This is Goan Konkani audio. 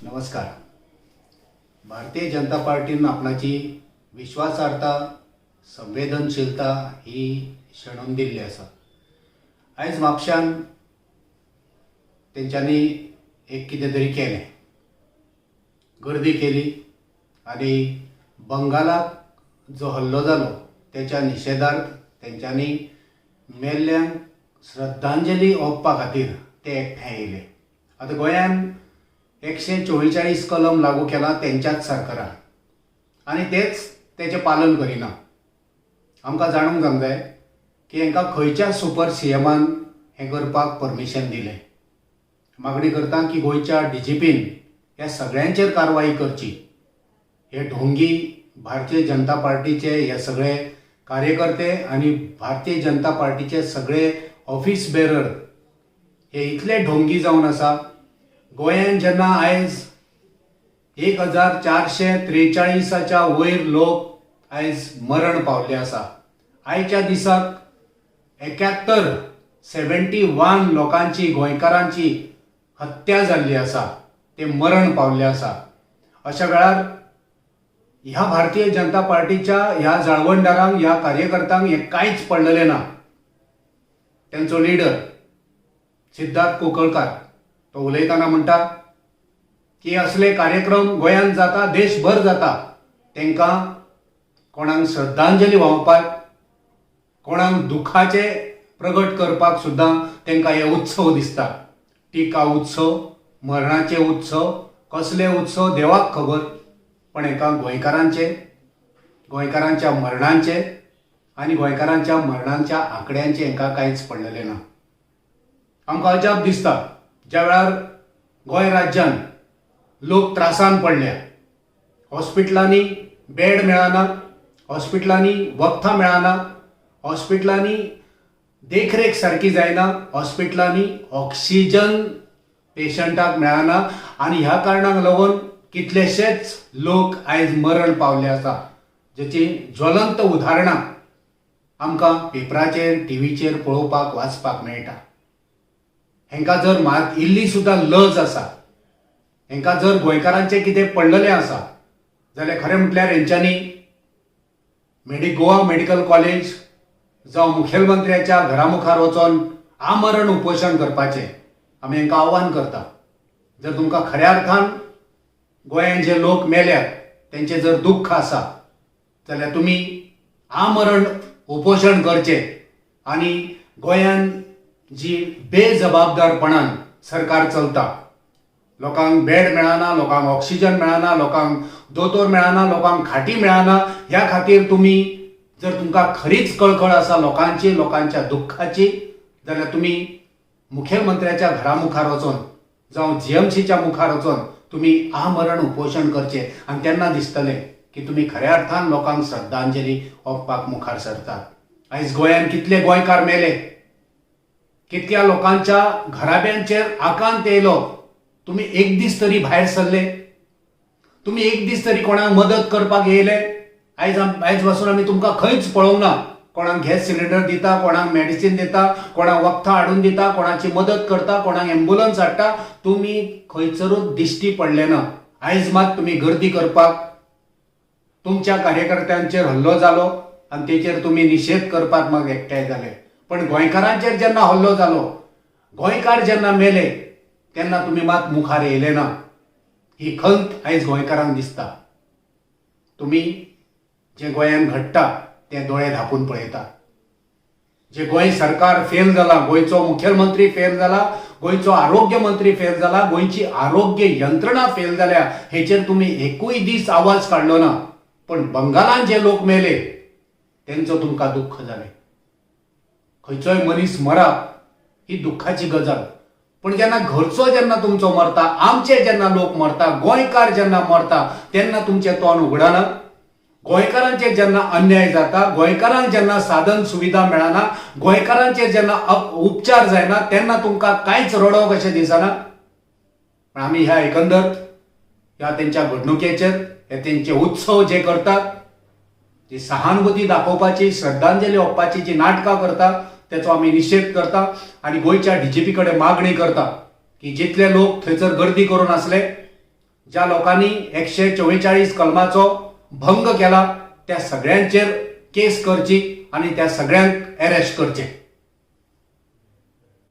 नमस्कार. भारतीय जनता पार्टीन आपणाची विश्वासार्हता, संवेदनशीलता ही शेणोवन दिल्ली आसा. आयज म्हापश्यान तेंच्यांनी एक कितें तरी केलें, गर्दी केली आनी बंगालाक जो हल्लो जालो तेच्या निशेधार्थ तेंच्यांनी मेल्ल्यांक श्रद्धांजली ओंपपा खातीर ते एकठांय येयले. आतां गोंयान 144 कलम लागू केला तेंच्याच सरकारान आनी तेच तेचें पालन करिना. आमकां जाणूंक जावंक जाय की हांकां खंयच्या सुपर सी एमान हें करपाक परमिशन दिलें. मागणी करता की गोंयच्या डी जी पीन ह्या सगळ्यांचेर कारवाई करची. हे ढोंगी भारतीय जनता पार्टीचे हे सगळे कार्यकर्ते आनी भारतीय जनता पार्टीचे सगळे ऑफिस बेरर हे इतले ढोंगी जावन आसा. गोंयान जेन्ना आयज 1443 वयर लोक आयज मरण पावल्ले आसा, आयच्या दिसाक 71 71 लोकांची, गोंयकारांची हत्या जाल्ली आसा, ते मरण पावल्ले आसा. अशा वेळार ह्या भारतीय जनता पार्टीच्या ह्या जाळवणदारांक, ह्या कार्यकर्त्यांक हें कांयच पडलेलें ना. तेंचो लिडर सिद्धार्थ कुंकळकार तो उलयतना म्हणटा की असले कार्यक्रम गोंयांत जाता, देशभर जाता, तांकां कोणाक श्रद्धांजली व्हांवपाक, कोणाक दुखाचे प्रगट करपाक सुद्दां तांकां हे उत्सव दिसता. टिका उत्सव, मरणाचे उत्सव, कसले उत्सव देवाक खबर, पण हेका गोंयकारांचे, गोंयकारांच्या मरणांचे आनी गोंयकारांच्या मरणांच्या आंकड्यांचे हेंकां कांयच पडलेलें ना. आमकां अजाप दिसता, ज्या वेळार गोंय राज्यान लोक त्रासान पडल्या, हॉस्पिटलांनी बेड मेळना, हॉस्पिटलांनी वखदां मेळना, हॉस्पिटलांनी देखरेख सारकी जायना, हॉस्पिटलांनी ऑक्सिजन पेशंटाक मेळना आनी ह्या कारणाक लागून कितलेशेच लोक आयज मरण पावले आसा, जेची ज्वलंत उदाहरणां आमकां पेपराचेर, टिवीचेर पळोवपाक, वाचपाक मेळटा. हेंकां जर मात इल्ली सुद्दां लज आसा, हेंकां जर गोंयकारांचें कितें पडलेलें आसा जाल्यार खरें म्हटल्यार हेंच्यांनी गोवा मेडिकल कॉलेज जावं मुखेलमंत्र्याच्या घरा मुखार वचोन आमरण उपोशण करपाचें आमी हेंकां आव्हान करता. जर तुमकां खऱ्या अर्थान गोंयांत जे लोक मेल्यात तेंचें जर दुख्ख आसा जाल्यार तुमी आमरण उपोशण करचें आनी गोंयान जी बेजबाबदारपणान सरकार चलता, लोकांक बेड मेळना, लोकांक ऑक्सिजन मेळना, लोकांक दोतोर मेळना, लोकांक खाटी मेळना, ह्या खातीर तुमी जर तुमकां खरीच कळकळ आसा लोकांची, लोकांच्या दुख्खाची, जाल्यार तुमी मुखेलमंत्र्याच्या घरा मुखार वचोन जावं जी एम सीच्या मुखार वचोन तुमी आमरण उपोशण करचें आनी तेन्ना दिसतलें की तुमी खऱ्या अर्थान लोकांक श्रद्धांजली ओंपपाक मुखार सरतात. आयज गोंयांत कितले गोंयकार मेले, कितल्या लोकांच्या घराब्यांचेर आकांत येयलो, तुमी एक दीस तरी भायर सरले? तुमी एक दीस तरी कोणाक मदत करपाक येयले? आयज पासून आमी तुमकां खंयच पळोवंक ना. कोणाक गॅस सिलिंडर दिता, कोणाक मेडिसीन दिता, कोणाक वखदां हाडून दिता, कोणाची मदत करता, कोणाक एम्बुलन्स हाडटा, तुमी खंयसरूच दिश्टी पडले ना. आयज मात तुमी गर्दी करपाक, तुमच्या कार्यकर्त्यांचेर हल्लो जालो आनी तेचेर तुमी निशेध करपाक मागीर एकठांय जाले. पण गोंयकारांचेर जेन्ना हल्लो जालो, गोंयकार जेन्ना मेले तेन्ना तुमी मात मुखार येयले ना. ही खंत आयज गोंयकारांक दिसता. तुमी जें गोंयांत घडटा तें दोळे धांपून पळयता. जे गोंय सरकार फेल जाला, गोंयचो मुखेलमंत्री फेल जाला, गोंयचो आरोग्य मंत्री फेल जाला, गोंयची आरोग्य यंत्रणा फेल जाल्या, हेचेर तुमी एकूय दीस आवाज काडलो ना. पण बंगालान जे लोक मेले तेंचो तुमकां दुख्ख जालें. खंयचोय मनीस मरप ही दुख्खाची गजाल, पण जेन्ना घरचो जेन्ना तुमचो मरता, आमचे जेन्ना लोक मरता, गोंयकार जेन्ना मरता तेन्ना तुमचें तोंड उगडना. गोंयकारांचेर जेन्ना अन्याय जाता, गोंयकारांक जेन्ना साधन सुविधा मेळना, गोंयकारांचेर जेन्ना उपचार जायना तेन्ना तुमकां कांयच रडोवंक अशें दिसना. पण आमी ह्या एकंदर ह्या तेंच्या घडणुकेचेर, हे तेंचे उत्सव जे करतात, जी सहानुभूती दाखोवपाची, श्रद्धांजली ओंपपाची जी नाटकां करता तेचो आमी निशेध करता आनी गोंयच्या डी जी पी कडेन मागणी करता की जितले लोक थंयसर गर्दी करून आसले ज्या लोकांनी 144 कलमाचो भंग केला त्या सगळ्यांचेर केस करची आनी त्या सगळ्यांक अरेस्ट करचे.